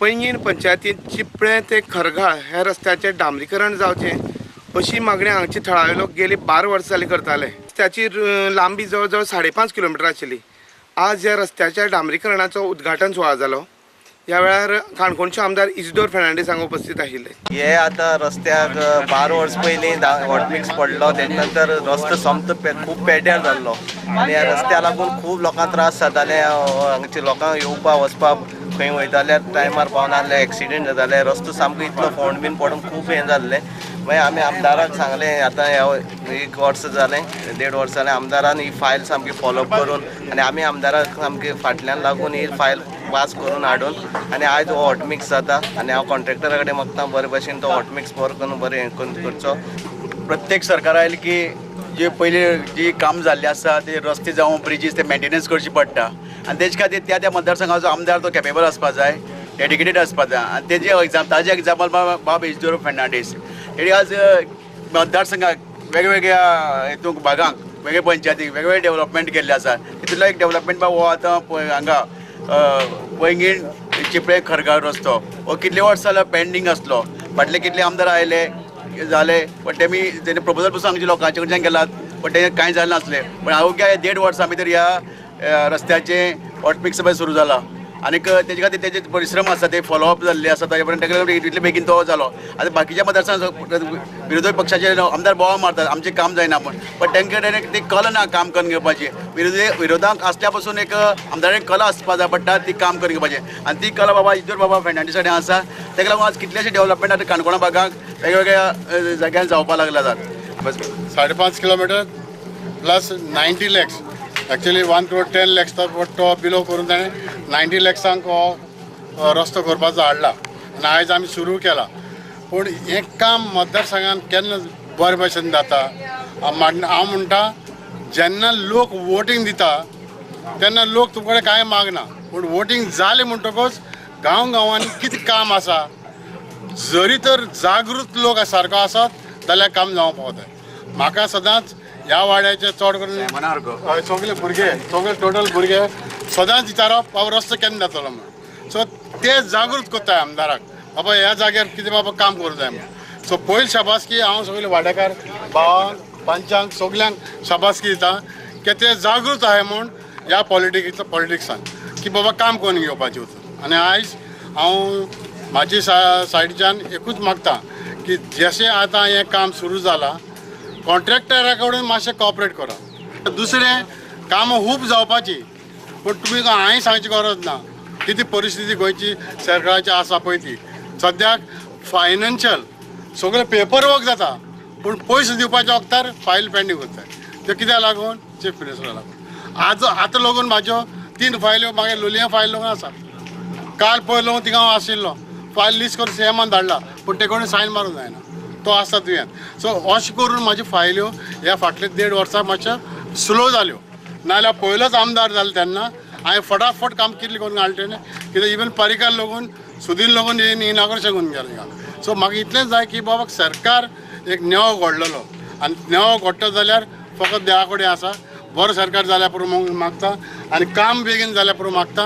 पैंगीण पंचायतींत चिपळें ते खरगाळ ह्या रस्त्याचें डांबरीकरण जावचें अशी मागणी हांगचे थळावे लोक गेली 12 वर्सां जाली करताले. रस्त्याची लांबी जवळ जवळ 5.5 किलोमिटर आशिल्ली. आज ह्या रस्त्याच्या डांबरीकरणाचो उद्घाटन सुवाळो जालो. ह्या वेळार काणकोणचे आमदार इजिदोर फेर्नांडीस हांगा उपस्थित आशिल्ले. हे आतां रस्त्याक 12 वर्स पयलीं हॉटमिक्स पडलो, तेजे नंतर रस्तो सोमतो खूब पेड्यार जाल्लो आनी ह्या रस्त्या लागून खूब लोकांक त्रास जाताले. हांगचे लोकांक येवपा वचपाक खंय वयताले टायमार पावनासले, एक्सिडेंट जाताले. रस्तो सामको इतलो फोंड बीन पडून खूब हें जाल्लें. मागीर आमी आमदाराक सांगलें, आतां ह्या 1 वर्स जालें, 1.5 वर्स जालें, आमदारान ही फायल सामकी फॉलोअप करून आनी आमी आमदाराक सामकी फाटल्यान लागून ही फायल पास करून हाडून आनी आयज हो हॉटमिक्स जाता आनी हांव कॉन्ट्रॅक्टरा कडेन मागता बरे भशेन तो हॉटमिक्स बरो करून बरें हें करून करचो. प्रत्येक सरकार आयलें की जे पयलीं जी काम जाल्लें आसा ते रस्ते जावं ब्रिजीस ते मेंटेनन्स करची पडटा आनी तेजे खातीर त्या त्या मतदारसंघाचो आमदार तो कॅपेबल आसपा जाय, डेडिकेटेड आसपा जाय. आनी तेजे ताजे एग्जाम्पल बाब इजिदोर फेर्नांडीस हेणी आज मतदारसंघाक वेगवेगळ्या हितूंक भागांक वेगळे पंचायतीक वेगवेगळे डेवलपमेंट केल्ले आसा. तितूंतलो एक डेवलपमेंट बाब हो आतां हांगा पैंगीण चिपळे खरगाळ रस्तो हो कितले वर्सां जाल्यार पेंडींग आसलो. फाटले कितले आमदार आयले जाले पण तेमी तेणे प्रपोजल पसून हांगच्या लोकांचे कडच्यान केलात पण तें कांय जालें नासलें. पण अवघ्या 1.5 वर्सां भितर ह्या रस्त्याचें हॉटमिक्स सुरू जाला आनीक तेजे खातीर तेजे परिश्रम आसा ते फॉलोअप जाल्ले आसा. ताजे पर्यंत ताका इतले बेगीन तो जालो. आतां बाकीच्या मतदारसंघात विरोधी पक्षाचे आमदार बोवाळ मारतात आमचें काम जायना म्हूण, पण तांकां ती कला ना काम करून घेवपाची. विरोधाक आसल्या पासून एक आमदाराक कला आसपा जाय पडटा ती काम करून घेवपाची आनी ती कला बाबा इजिदोर बाबा फेर्नांडीस कडेन आसा. ताका लागून आज कितलेशे डेवलपमेंट आतां काणकोणा भागाक वेगवेगळ्या जाग्यार जावपाक लागला जात. 5.5 kilometre plus 90 lakhs, actually 1 crore 10 lakhs तो बिलो करून ताणें 90 लॅक्सांक हो रस्तो करपाचो हाडला आनी आयज आमी सुरू केला. पूण हें काम मतदारसंघान केन्ना बरे भशेन जाता हांव म्हणटा, जेन्ना लोक वोटींग दिता तेन्ना लोक तुमचे कडेन कांय मागना, पूण वोटींग जालें म्हणटकच गांव गांवांनी कितें काम आसा जरी तर जागृत लोक सारको आसत जाल्यार काम जावंक पावता. म्हाका सदांच ह्या वाड्याचे चड करून सगळे भुरगे, सगळे टोटल भुरगे सदांच विचारप बाबा रस्तो केन्ना जातलो म्हूण. सो ते जागृत करता आमदाराक बाबा ह्या जाग्यार कितें बाबा काम करूं जाय म्हूण. सो पयलीं शाबासकी हांव सगळे वाड्याकार भावांक पंचांक सगल्यांक शाबासकी दिता की ते जागृत आहाय म्हूण ह्या पॉलिटिक्सान की बाबा काम करून घेवपाचें वचून. आनी आयज हांव म्हाजी सायडच्यान एकूच मागता की जशें आतां हें काम सुरू जालां कॉन्ट्रॅक्टरा कडेन मातशें कॉपरेट करा. दुसरें कामां खूब जावपाची पूण तुमी हांवें सांगची गरज ना कितें परिस्थिती गोंयची सरकाराची आसा पळय ती. सद्याक फायनान्शियल सगळें पेपर वर्क जाता पूण पयशे दिवपाच्या वखतार फायल पेंडींग उरता. ते कित्याक लागून चीफ मिनिस्टरा लागून. आज आतां लागून म्हाज्यो 3 फायल्यो मागीर लोलयां फायल लागून आसा. काल पयलो थिंगा हांव आशिल्लो, फायल लिस्ट करून सीएमान धाडला पूण ते कडेन सायन मारूंक जायना, तो आसता तुवें. सो अशें करून म्हाज्यो फायल्यो ह्या फाटले 1.5 वर्सां मातश्यो स्लो जाल्यो. नाजाल्यार पयलोच आमदार जालो तेन्ना हांवें फटाफट काम कितलें करून हाडलें कित्याक इवन पर्रीकार लागून सुदीन लागून इनाग्रेशन करून गेलें हिंगा. सो म्हाका इतलेंच जाय की बाबा सरकार एक नेवो घडलेलो आनी नेवो घडटा जाल्यार फकत देवा कडेन आसा. बरो सरकार जाल्यार पुरो मागता आनी काम बेगीन जाल्यार पुरो मागता.